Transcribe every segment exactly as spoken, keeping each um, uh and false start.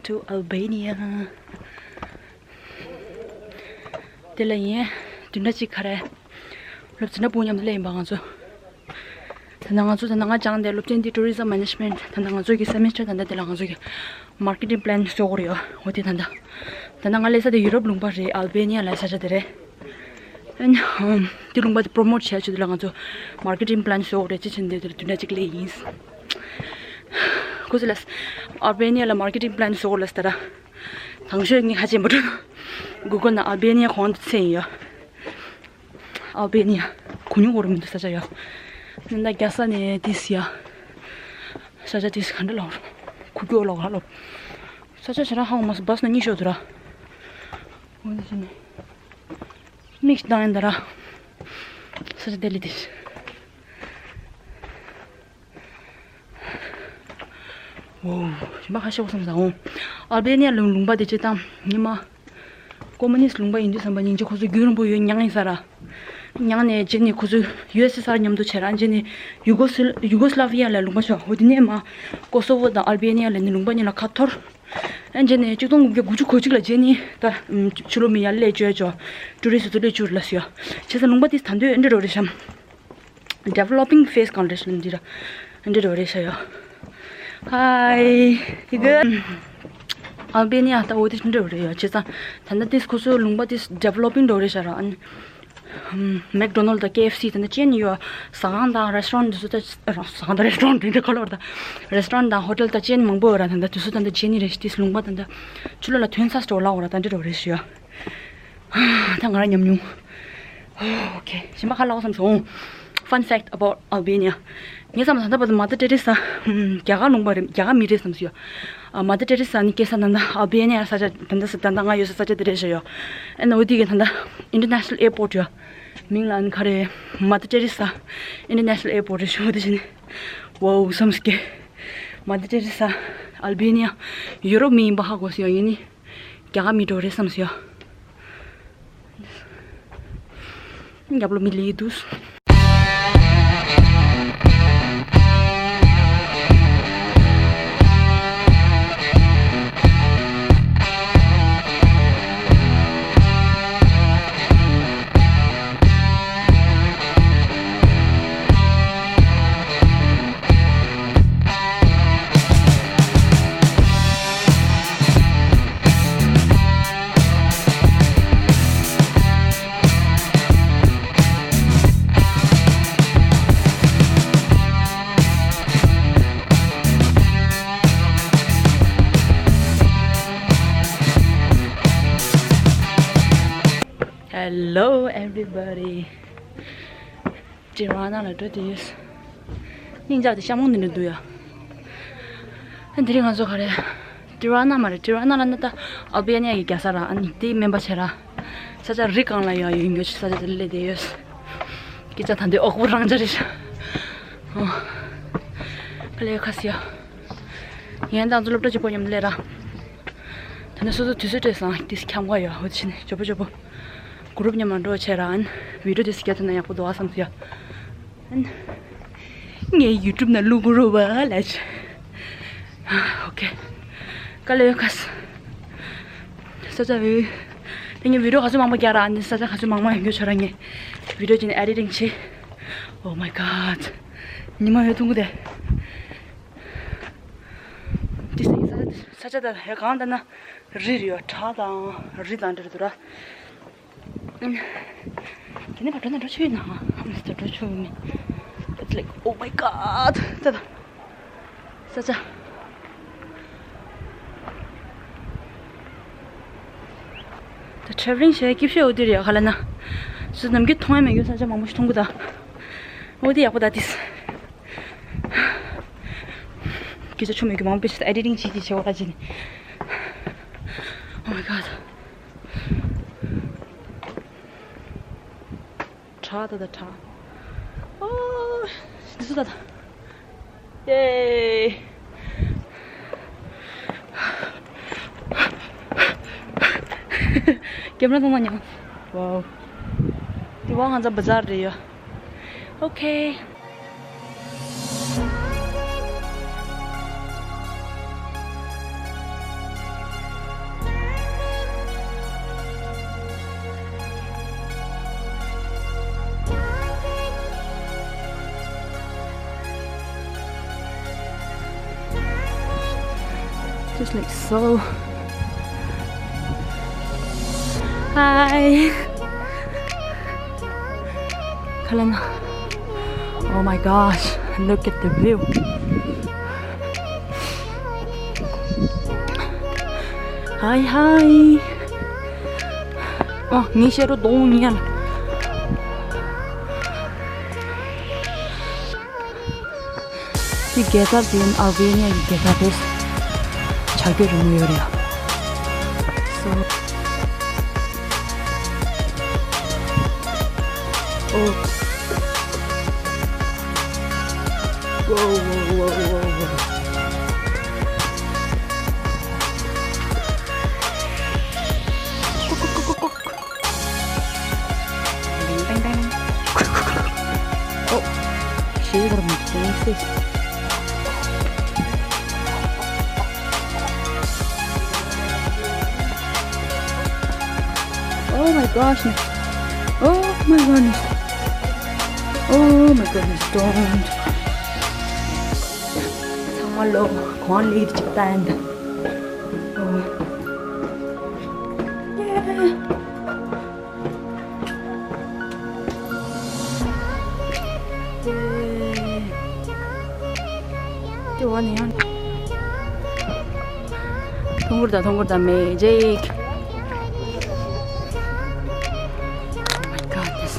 to Albania. དེ་ལ་ཡིན། བདུན་ཕྲག་གཅིག་ག་རེ། སློབ་ཚན་འདྲ་པོ་མཉམ་དུ་སླེབས་ཡིན་པ་ང་ཚོ། ད་ནང་ང་ཚོ་ད་ནང་ང་སྦྱངས་ཏེ་སློབ་ཚན་འདི་tourism management ད་ནང་ང་ཚོ་གི་semester ད་ལྟ་དེ་ལ་ང་ཚོ་གི་marketing plan བཟོ་དགོས་རེད་ཡོ། འོ་དེ་ད་ལྟ། ད་ནང་ང་སླེབས་ས་དེ་ཡུ་རོབ་ལུང་པ་རེད། Albania ལ་ས་ཆ་དེ་རེད། ཨན། དེ་ལུང་པ་དེ་promote བྱས་ཆེད་དུ་ལ་ང་ཚོ་marketing plan བཟོ་དགོས་རེད། ཅི་ཕྱིན་དེ་དེར་བདུན་ཕྲག་གཅིག་སླེབས་ཡིན། ཁོ་ཚོ་ལ་Albania ལ་marketing plan བཟོ་དགོས་ལ་ས་ད་ར། དང་ཤོས་ངས་ཧ་ཅང་མ་འགྲོ། Google ནང་Albania གོང་དུ་ཚེ་ཡིན་ཡོ། Albania གོ་མྱོང་གོ་རུ་མི་འདུག་ས་ཆ་ཡོ། ནི་ད་རྒྱ་ས་ནས་དེ་སི་ཡ། ས་ཆ་དེ་སི་ག་འདྲ་ལོག་རུ། ཁུ་ཀྱོ་ལོག་ཧ་ལོ། ས་ཆ་ཞེ་དྲག་ཧ་གོ་མ་སོང་། བ་སི་ནང་གཉིད་ཤོར་འདུག་ར། འོ་འདི་ཟེར་ནས། མིག་ཞིག་བཏང་ཡིན་ད་ར། ས་ཆ་དེ་ལས་དེ། འོ། ཞིམ་པ་ཁ་ཤས་བསམ་ས་འོང་། ཨལ་བེ་ནི་ཡ་ལུང་ལུང་པ་དེ་སྤྱིར་བཏང་ཉི་མ། ཀོ་མུ་ནིསི་ལུང་པ་ཡིན་དུས་ཙམ་པ་སྙིང་རྗེ་ཁོ་ཚོ་རྒྱུན་རིང་པོ་ཡོད་མྱངས་ཡིན་ས་ར། མྱངས་ནས་རྗེས་ནས་ཁོ་ཚོ་ཡུ་ཨེས་ཨེས་ཨར་མཉམ་དུ་བྱས་ར། རྗེས་ནས་ཡུ་གོ་སི་ཡུ་གོ་སི་ལ་བི་ཡ་ལ་ལུང་པ་ཤོག་འོ་དེ་ནས་མ་ཀོ་སོ་ཝོ་དང་ཨལ་བེ་ནི་ཡ་ལ་ནི་ལུང་པ་གཉིས་ལ་ཁ་འཐོར། ཨ་རྗེས་ནས་གཅིག་སྟོང་དགུ་བརྒྱ་དགུ་བཅུ་གོ་གཅིག་ལ་རྗེས་ནས་ད་ཕྱི་ལོགས་མི་ཡར་སླེབས་བཅུག་ཆོག་ཊུ་རི་སི་ཊི་ཚོ་སླེབས་བཅུག་ལ་ཟེར་ཡ། བྱས་ཙང་ལུང་པ་དེ་ད་དུང་འདྲ་འདྲ་རེད་ཤག Developing phase གང་རེད་ཤག་འདི་ར། འདི་ར་རེད་ཤག་ཡ། Hi you good? Albania ད་འོ་དེ་འདྲ་རེད་ཡ། བྱས་ཙང་ད་ལྟ་དེ་ཁོ་ཚོའི་ལུང་པ་དེ་developing འགྲོ་རེད་ཤག་ར། ཨ་ནི་McDonald དང་K F C ད་ནི་ཅན་ཡོད། ཟ་ཁང་དང་restaurant འདི་ཚོ་ད་ཟ་ཁང་དང་restaurant དེ་འདྲ་ག་ལོར་ད་restaurant དང་hotel ད་ཅན་མང་པོ་ཡོད་ར། ད་ད་དེ་ཚོ་ད་ད་ཅན་ནི་རེད་ཤག་དེ་ལུང་པ་ད་ད་ཕྱི་ལོགས་ལ་ཐོན་ས་སྤྲོ་ལ་འོ་ར། ད་འདྲ་རེད་ཤག་ཡ། ད་ང་རང་ཉམས་མྱོང་། Okay ཞིམ་པ་ཁ་ལག་བསམ་སོང་། Fun fact about Albania. ངས་བསམ་ད་ལྟ་བར་དུ་མ་ཏར་ཏེ་རེ་ས་རྒྱ་གར་ལུང་པ་རེད། རྒྱ་གར་མི་རེད་བསམ་སོང་ཡ། མ་ཏར་ཏེ་རེ་ས་ནི་སྐྱེས་ས་ད་ལྟ་ཨལ་བེ་ནི་ཡ་ས་ཆ་ད་ལྟ་ས་ད་ལྟ་ང་ཡོད་ས་ས་ཆ་དེ་རེད་ཤག་ཡ། ཨ་ནི་འོ་དེ་གི་ད་ལྟ་international airport ཡ། མིང་ལ་ཨ་ནི་ག་རེ། མ་ཏར་ཏེ་རེ་ས་international airport རེད་ཤག་འོ་དེ་བྱས་ནས་wow བསམ་སོང་། མ་ཏར་ཏེ་རེ་ས་ཨལ་བེ་ནི་ཡ་ཡུ་རོབ་མི་ཡིན་པ་ཧ་གོ་སོང་ཡ། ཡིན་ནི། རྒྱ་གར་མི་འགྲོ་རེད་བསམ་སོང་ཡ། རྒྱབ་ལོགས་མི་ལི་འདུག Hello everybody. Tirana ལ་འགྲོ་དུས། སྙིང་རྗེ་དེ་ཤ་མོང་འདི་འདྲ་འདུག་ཡ། ཨ་དེ་རིང་ང་ཚོ་ག་རེ། Tirana མ་རེད། Tirana ལ་ན་ད་ཨལ་བེ་ནི་ཡ་གི་རྒྱལ་ས་ར། ཨ་ནི་དེ་སྨན་པ་བྱས་ར། ས་ཆ་རི་སྒང་ལ་ཡ་ཡོད་ཡོད་ས་ཆ་དེ་ལ་སླེབས་བསྡད་ཡོད། སྐད་ཆ་ད་འདི་ཨོག་པོ་རང་འཇགས་རེད་ཤག་ཨོ། ཁ་ལས་ཁ་སི་ཡ། ངས་ད་ང་ཚོ་སློབ་གྲྭ་གཅིག་པོ་མཉམ་དུ་སླེབས་ར། ད་ནི་སོ་སོ་དུས་ཚོད་སྤྲད་སོང་། དེ་ཁྱམས་ཁ་ཡོད། འོ་དེ་བྱས་ནས་ཇོ་བོ་ཇོ་བོ། གུ་རུབ་མཉམ་ལ་འགྲོ་བྱས་ར། ཨན་བི་ཌིའོ་དེ་སྐད་ཐོན་ན་ཡག་པོ་འདུག་ཨ་བསམ་སོང་ཡ། ཨན། ངས་ཡུ་ཊུབ་ནང་བླུག་གི་རེད་པ་ལབ་བྱས། ཨོ་ཁེ། ཀ་ལེ་ཡོ་ཁ་སི། ས་ཆ་བི། དེ་ངས་བི་ཌིའོ་ག་ཚོད་མང་པོ་རྒྱག་ར། ཨ་ནི་ས་ཆ་ག་ཚོད་མང་མང་ཡོང་རྒྱུ་ཆོག་ར། ངས་བི་ཌིའོ་བྱས་ནས་ཨེ་ཌི་ཊིང་བྱས། Oh my god. ཉི་མ་ཡོད་ཐུང་གུ་དེ། དེ་ས་ས་ས་ཆ་དེ་ཧེ་གང་ལྟར་ན་རི་རེད་ཡོད། བྲག་དང་རི་དང་འདྲ་རེད་འདུག་ར། དེ་ནས་ཕར་འགྲོ་ན་འགྲོ་ཆོག་ཡོད་ན། ཨ་མ་སི་ད་འགྲོ་ཆོག་མེད། It's like, oh my god. ད་ད། ས་ཆ། ད་ཊེ་རེ་ཝེ་ལིང་བྱས་སྐྱིད་ཤོས་འོ་དེ་རེད་ཡ། ག་ལ་ན། སུ་ནམ་རྒྱུན་མཐོང་ཡ་མེད་རྒྱུ་ས་ཆ་མང་པོ་ཞིག་མཐོང་གི་ད། འོ་དེ་ཡག་པོ་ད་དེ། སྐད་ཆ་ཆོ་མེད་རྒྱུ་མང་པོ་ཞིག་ཨེ་ཌི་ཊིང་བྱེད་ཀྱི་བྱེད་འོ་ད་ཅི་ནི། Oh my god. བྲག་ད་ད་བྲག་ཨོ། འདི་ཚོ་ད་ད། ཡེ། ཀེམ་ར་བཏང་ན་ཉམས། ཝའོ། འདི་བ་ང་ཚོ་བ་ཛར་རེད་ཡ། ཨོ་ཁེ། Just like so. Hi. Kalana. Oh my gosh, look at the view. Hi, hi. Oh, ངའི་ཤེས་རོ་གདོང་ཉལ། འདི་རྒྱལ་ས་དེ་ཡིན། ཨལ་བྷེ་ནི་ཡ་གི་རྒྱལ་ས་རེད། བྱ་རྒོད་རིང་མོ་ཡོད་རེད། So, oh. Whoa, whoa, whoa, whoa, whoa. Oh, shit, what am I doing? Oh my gosh. Oh my goodness. Oh my goodness. Don't. ཚང་མ་ལོ་གོང་ལེགས་ཅིག་བཏང་ཡིན་ད། Oh. Yeah. དེ་བ་ནི་ཡང་ཐུང་གུར་དང་ཐུང་གུར་དང་མེ་ཇིག Oh my god, this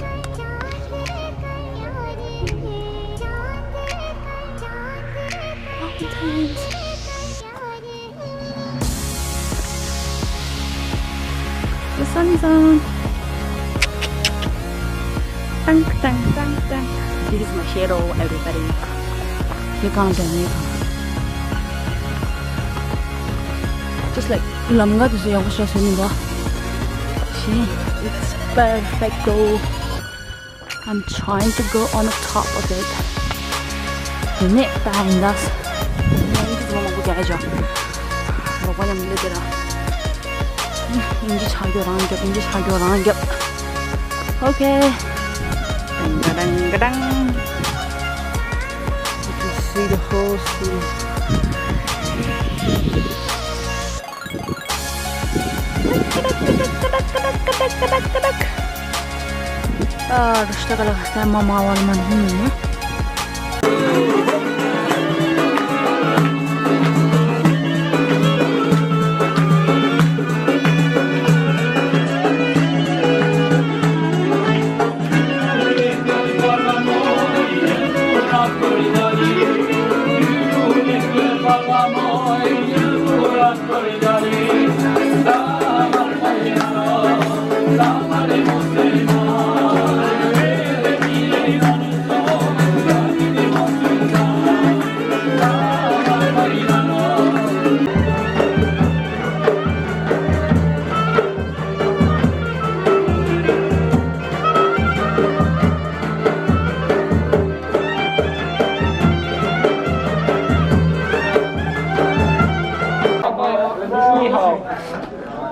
mountains. The sun is on. Tang, tang, tang, tang. This is my shadow, everybody. You can't tell me. Just like, ལམ་ཁ་དེ་ཚོ་ཡག་པོ་ཤར་སོང་ནི་འདུག It's perfect, go. I'm trying to go on the top of it. དེ་ནས་ད་ཡིན་ད། ཡིན་གྱི་མང་པོ་རྒྱག་ཡ་ཅོ། ལོག་པ་ཉམས་ལེ་དེ་ར། ཡིན་གྱི་ཆ་རྒྱུ་རང་རྒྱབ། ཡིན་གྱི་ཆ་རྒྱུ་རང་རྒྱབ། Okay. Dang, dang, dang, dang. You can see the whole city. ཨ་རུ་ཤ་ཀ་ལ་ས་མ་མ་བ་ལ་མ་ནི་ནི།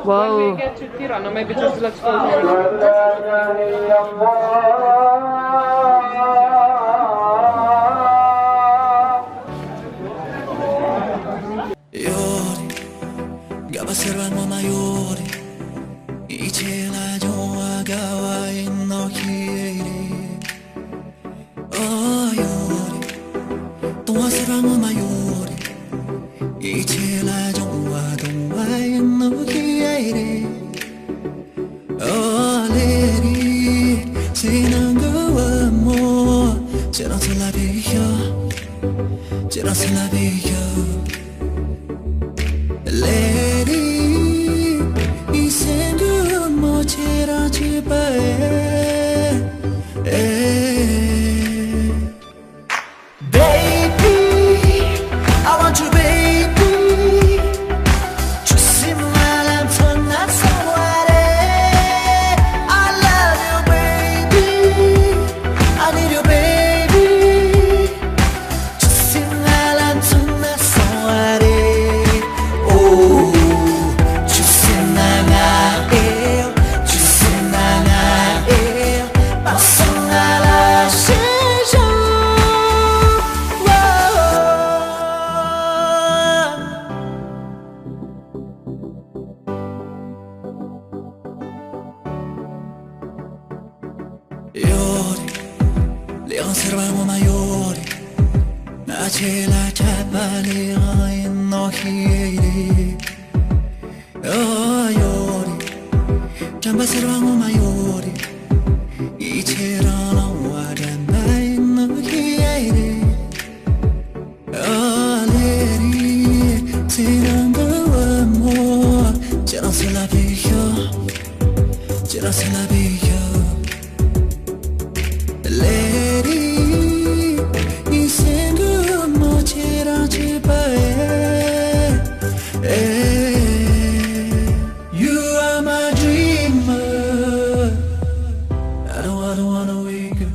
Wow. When we get to Tirana, maybe just let's go there. ཡོད་རེད། དགའ་བ་ཟེར་བ་ངོ་མ་ཡོད་རེད། ཡིད་ཆེས་ལ་སྦྱོང་བ་དགའ་བ་ཡིན་ནོ་ཤེས་རེད། ཨོ་ཡོད་རེད། སྟོང་བ་ཟེར་བ་ངོ་མ་ཡོད་རེད། ཡིད་ཆེས་ལ་སྦྱོང་བ་སྟོང་བ་ཡིན་ནོ་ཤེས་རེད། ཨོ་ལེ་རེད། ཚེ་ནང་གི་བུ་མོ། ཁྱེད་རང་ཚོ་ལ་བི་ཤ་ཁྱེད་རང་ཚོ་ལ་བི་ཤ Lady, ཡིད་སེམས་ཀྱི་མོ་ཁྱེད་རང་གཅིག་པ་ཨེ། Baby, I want you, baby. ཁྱོད་སེམས་ལ་ལམ་མཚོན་ན་སོང་བ་རེད། I love you, baby. I need you, baby. ཁྱོད་སེམས་ལ་ལམ་མཚོན་ན་སོང་བ། ཡང་ཟེར་བ་ངོ་མ་ཡོད་རེད། ང་ཆེ་ལ་ཆད་པ་ལས་ང་ཡིན་ནོ་ཤེས་རེད། ཨ་ཡོད་རེད། དྲན་པ་ཟེར་བ་ངོ་མ་ཡོད་རེད། ཡིད་ཆེས་རང་རང་བ་དྲན་པ་ཡིན་ནོ་ཤེས་རེད། ཨ་ལེ་རེད། ཚེ་རང་གི་བུ་མོ་ཁྱེད་རང་སུ་ལ་བས་ཤོག་ཁྱེད་རང་སུ་ལ་བས་ཤོག Lady, you send good more cherry. You are my dreamer. I don't, I don't wanna wake up.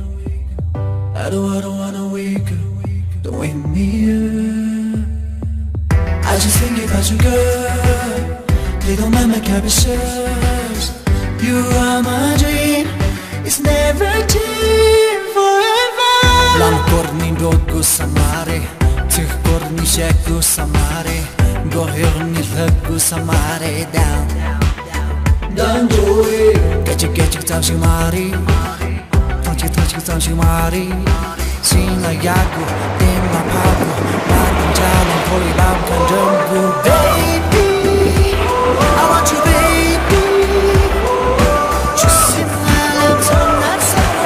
I don't, I don't wanna wake up. Don't wake me up. I just think about you, girl. They don't mind my capricious. You are my dream. It's never change forever. ལམ་བསྐོར་ནས་འགྲོ་དགོས་ས་མ་རེད། ཚིག་བསྐོར་ནས་བཤད་དགོས་ས་མ་རེད། མགོ་གཡོག་ནས་ལྷོད་དགོས་ས་མ་རེད། Down, down, go away. སྐད་ཅིག་སྐད་ཅིག་ཙམ་ཞིག་མ་རེད། ཐང་ཅིག་ཐང་ཅིག་ཙམ་ཞིག་མ་རེད། ཤིང་ལ་ཡག་གོ། སྟེང་ལ་ཕག་གོ། ང་དང་ཅག་ལ་འཁོར་བའི་ལམ་ཁ་འགྲིམ་དགོས། Baby, I want you, baby.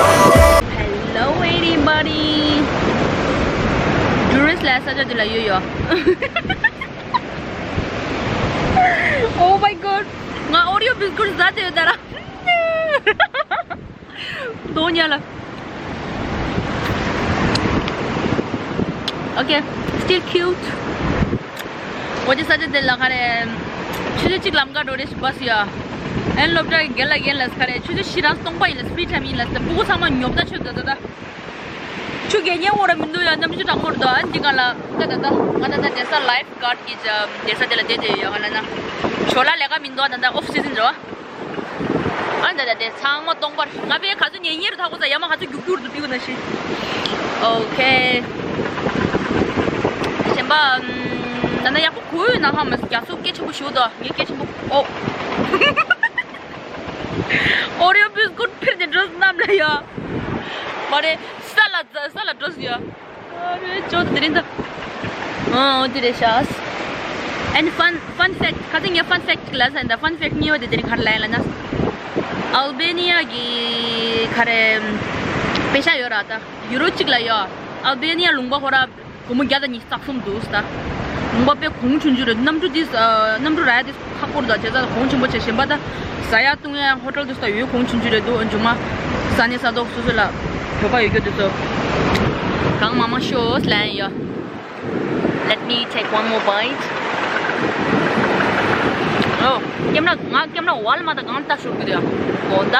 Hello, anybody. Durians ལ་ས་ཆ་འདི་ལ་ཡོད་ཡོད། Oh my god. ང་ཨོ་རི་ཡོ་བི་སི་ཀུཊ་ཟ་དེ་ཡོད་ད་ར། དོ་ཉ་ལ། Okay, still cute. འོ་དེ་ས་ཆ་དེ་ལ་ག་རེ། ཆུ་ཚོད་གཅིག་ལམ་ཁ་འགྲོ་རེ་ཞིག་བ་སི་ཡ། ཨན་སློབ་གྲྭ་གི་རྒན་ལགས་རྒན་ལགས་ག་རེ། ཆུ་ཚོད་བཞི་རང་སྟོང་པ་ཡིན་ལ། Free time ཡིན་ལ། སྤུ་གུ་ཚང་མ་ཉོབ་ད་ཆོད་ད་ད་ད། ཆུ་རྒན་ཉེ་འོ་ར་མི་འདུག་ཡ། གནམ་གཤིས་གྲང་མོ་རེད་དོ། ཨན་འདི་ག་ལ་ད་ད་ད་ང་ད་ད་དེ་ས་ལའིཕ་གཱཌ་གི་ཅ་དེ་ས་དེ་ལ་བསྡད་དེ་ཡོད་ཡ། ང་ལ་ན་ཞོར་ལ་ལས་ཀ་མི་འདུག་ད་ད་ཨོཕ་སི་ཛན་རེད་བ། ཨ་ད་ད་དེ་ཚང་མ་སྟོང་པར་ང་པའི་ག་ཚོད་ཉེ་ཉེ་རུ་ཐག་པ་ཚ་ཡ་མ་ག་ཚོད་རྒྱུག་རྒྱུག་རུ་འདུག་ན་ཤི། Okay. གཞན་པ་ད་ན་ཡག་པོ་གོ་ཡོད་ན་ཧ་མ་རྒྱ་སོ་སྐད་ཆེན་པོ་ཞུ་དོ། ངའི་སྐད་ཆེན་པོ་ཨོ། ཨོ་རི་ཡོ་བི་སི་ཀུཊ་ཕིར་ནས་འགྲོ་གནམ་ལ་ཡ། མ་རེད། ས་ལ་ས་ལ་འགྲོ་ཟེར་ཡ། ཨ་རེ་ཅོ་དེ་རིང་ད། ཨོ་དེ་རེད་ཤག And fun, fun fact. ཁ་སང་ངས་fun fact ཅིག་ལབ་ས་ཡིན་ད། Fun fact གཉིས་པ་དེ་དེ་རིང་ག་རེ་ལབ་ཡིན་ལབ་ན། ཨལ་བེ་ནི་ཡ་གི་ག་རེ་པེ་ཤ་ཡོད་ར་ད། ཡུ་རོ་གཅིག་ལ་ཡོད། ཨལ་བེ་ནི་ཡ་ལུང་པ་ཁོ་ར་སྒོར་མོ་བརྒྱ་དང་ཉི་ཤུ་རྩ་གསུམ་འདུག་ད། ལུང་པ་དཔེ་གོང་ཆུང་ཆུང་རེད། གནམ་གྲུ་དེ་གནམ་གྲུ་རག་ཡ་དེ་ཁག་པོ་རེད་ད། བྱས་ཙང་གོང་ཆེན་པོ་བྱས། གཞན་པ་ད་ཟ་ཡ་བཏུང་ཡ་ཧོ་ཊེལ་དེ་ཚོ་ད་ཡོད་གོང་ཆུང་ཆུང་རེད་འདུག་མཇུག་མ་ས་གནས་ས་ཐོག་སོ་སོ་ལ་བོད་པ་ཡོད་རྒྱུ་དེ་ཚོ་གང་མང་མང་ཤོས་ལན་ཡ། Let me take one more bite. ཨོ། ཀེམ་ར་ང་ཀེམ་ར་ཝལ་མ་ད་གང་ལྟ་ཤོར་གི་རེད་ཡ། གོ་ད།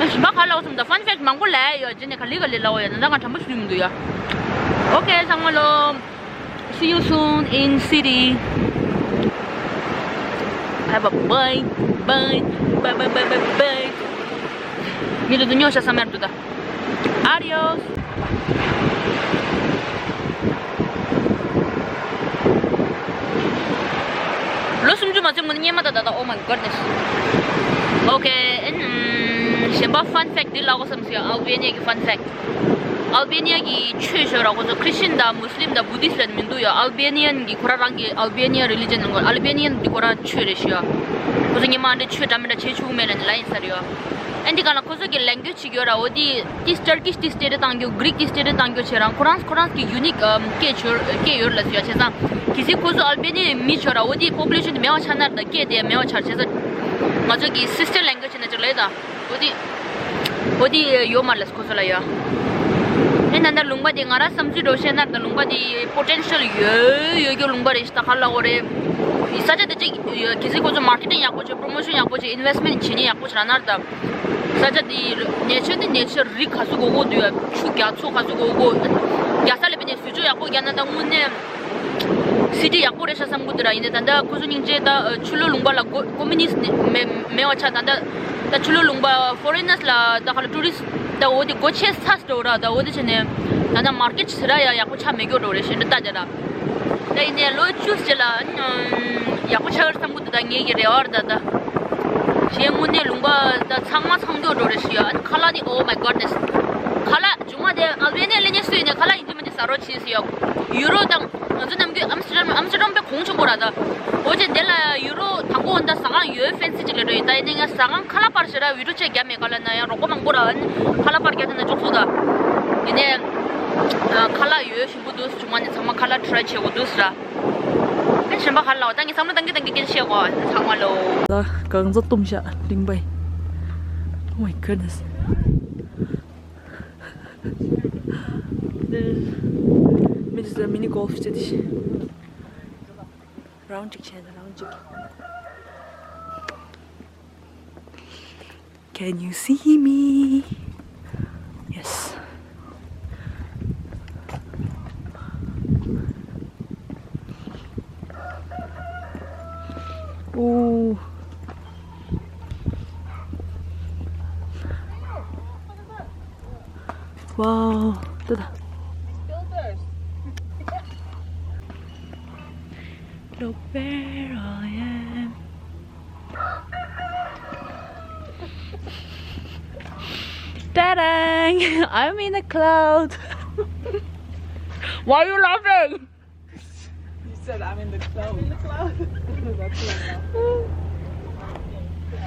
ཨ་ཞིམ་པ་ག་ལ་འོ་སོང་ད། Fun fact མང་པོ་ལས་ཡོད་རྗེས་ནས་ག་ལི་ག་ལི་ལ་འོ་ཡ། ད་ང་དྲན་པ་ཞུ་མི་འདུག་ཡ། Okay ཚང་མ་ལོ། See you soon in city. Bye bye bye bye bye bye bye bye. མི་ལ་དུ་ཉོ་ཤ་ས་མེར་དུ་ད། Adios. ལོ་སུམ་ཅུ་མ་ཚུན་མོ་ནི་སྙེ་མ་ད་ད་ད། Oh my goodness. Okay, and གཞན་པ་fun fact འདི་ལ་གོ་བསམ་སི་ཡ། ཨལ་བེ་ནི་ཡ་གི་fun fact. ཨལ་བེ་ནི་ཡ་གི་ཆོས་ཤོར་ར་ཁོ་ཚོ་ཁྲི་ཤན་དང་མུ་སི་ལིམ་དང་བུ་དིས་ལ་མི་འདུག་ཡ། ཨལ་བེ་ནི་ཡན་གི་ཁོ་ར་རང་གི་ཨལ་བེ་ནི་ཡ་རི་ལི་ཇན་ནང་གོ། ཨལ་བེ་ནི་ཡན་འདི་ཁོ་ར་ཆོས་རེད་ཤི་ཡ། ཁོ་ཚོ་སྙེ་མ་འདྲ་ཆོས་འདྲ་མི་འདྲ་བྱེད་ཆུག་མེད་ལ་ནི་ལ་ཡིན་ས་རེད་ཡ། ཨན་འདི་ག་ལ་ཁོ་ཚོ་གི་language ཅིག་ཡོད་ར། འོ་དེ་དེ་Turkish དེ་སི་ཊེ་ཊི་བཏང་རྒྱུ། Greek དེ་སི་ཊེ་ཊི་བཏང་རྒྱུ་བྱེད་རང་ཁོ་རང་ཁོ་རང་གི་unique སྐད་ཆོར་སྐད་ཡོད་ལ་ཟེར་ཡ། བྱས་ཙང་གལ་སྲིད་ཁོ་ཚོ་ཨལ་བེ་ནི་མི་ཆོ་ར་འོ་དེ་population དེ་མེད་པ་ཆགས་ན་ར་ད་སྐད་དེ་མེད་པ་ཆགས། བྱས་ཙང་ང་ཚོ་གི་sister language ན་ཅིག་ལས་ད། འོ་དེ་འོ་དེ་ཡོད་མ་ལ་ཁོ་ཚོ་ལ་ཡ། ཨེ་ན་ད་ལུང་པ་དེ་ང་ར་བསམ་ཚུལ་འགྲོ་བཤད་ན་ད་ལུང་པ་དེ་potential ཡོད་ཡོད་རྒྱུ་ལུང་པ་རེད་ཤི། ད་ག་ལ་འོ་རེད། ས་ཆ་དེ་ཅིག་གལ་སྲིད་ཁོ་ཚོ་marketing ཡག་པོ་བྱས། promotion ཡག་པོ་བྱས། investment བྱེད་ནི་ཡག་པོ་བྱས་ར་ན་ར་ད། ས་ཆ་དེའི་nature དེ་nature རི་ག་ཚོད་དགོས་དགོས་འདུག་ཡ། ཆུ་རྒྱ་མཚོ་ག་ཚོད་དགོས་དགོས། རྒྱ་ས་ལ་བས་ནས་ཟུར་ཆོག་ཡག་པོ་རྒྱག་ན་ད་དངོས་གནས་city ཡག་པོ་རེད་ཤག་བསམ་གི་འདུག་ར། ཡིན་ནའི་ད་ལྟ་ཁོ་ཚོ་སྙིང་རྗེ་ད་ཆུ་ལོག་ལུང་པ་ལ་communist མེད་མེད་པ་ཆགས། ད་ལྟ་ད་ཆུ་ལོག་ལུང་པ་foreigners ལ་ད་ག་ལ་tourist ད་འོ་དེ་སྒོ་ཕྱེ་ཚར་འགྲོ་ར། ད་འོ་དེ་བྱས་ནས་ད་ལྟ་market ཟེར་ར་ཡ་ཡག་པོ་ཆགས་མེད་རྒྱུ་འགྲོ་རེད་ཤི་འདི་ལྟ་རྒྱ་ར། ད་ཡིན་ནའི་ལོ་བཅུ་རྗེས་ལ་ཡག་པོ་ཆགས་བསམ་གི་འདུག་ད་ངེད་ཀྱི་རེ་བ་རེད་ད། ད་ གཞན་དངོས་གནས་ལུང་པ་ད་ཚང་མ་ཚང་འདོད་འགྲོ་རེད་ཞུ་ཡ། ཨ་ནི་ཁ་ལག་ནི། Oh my goodness། ཁ་ལག་རྒྱུ་མ་དེ་ཨལ་བེ་ནི་ལ་ནས་སུ་ཡིན་ནས་ཁ་ལག་ཡིན་གཅིག་མིན་གཅིག་ཟ་རོགས་བྱེད་ཞུ་ཡ། ཡུ་རོབ་དང་ང་ཚོ་ནམ་རྒྱུན་ཨམ་སི་ཊར་ཌམ། ཨམ་སི་ཊར་ཌམ་པའི་གོང་ཆེན་པོ་ར་ད། འོ་ཅེ་དེ་ལ་ཡུ་རོབ་དང་པོ་འོ་ད་ཟ་ཁང་ཡོད་ཕེན་སི་ཅིག་ལ་འགྲོ་ཡིན། ད་ཡིན་ནས་ང་ཟ་ཁང་ཁ་ལག་པར་ཞེ་ར་བི་ཌིའོ་ཅིག་རྒྱབ་མེད་ག་ལ་ན་ཡང་རོགས་པ་མང་པོ་ར། ཨ་ནི་ཁ་ལག་པར་རྒྱབ་དེ་ན་འཇོག་ཚུགས་ད། ཡིན་ནས་ཁ་ལག་ཡོད། འདུག་བྱུང་བ་ནི་ཚང་མ་ཁ་ལག་ཊི་རའི་བྱེད་དགོས་འདུག་ཟེར། ཨ་གཞན་པ་ག་ལ་བ་ད་ངས་བསམ་བློ་བཏང་གི་བཏང་གི་སྐད་ཆ་བཤད་གོ་ཚང་མ་ལོ། ད་གང་ཚ་གཏུམ་ཤ་གླིང་པའི། Oh my goodness. This is a mini golf བྱེད་དེ་ཤི། རའུན་ཌི་གཅིག་བྱས་ན་རའུན་ཌི་གཅིག Can you see me? Yes. Ooh. Wow. ད་ད། Look where I am. Ta-da! I'm in the cloud. Why are you laughing? You said I'm in the cloud. I'm in the cloud.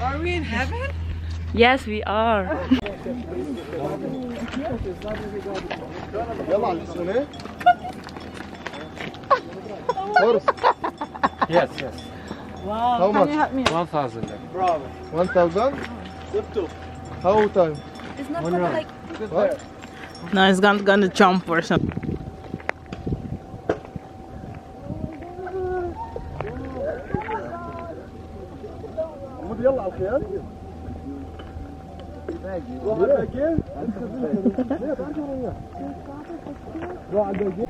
Are we in heaven? Yes, we are. Horse. Yes, yes. Wow. How much? Can you help me? One thousand. Bravo. One thousand? How time? It's not One round. Like what? No, it's gonna, gonna jump or something. Go ahead again. Go ahead again.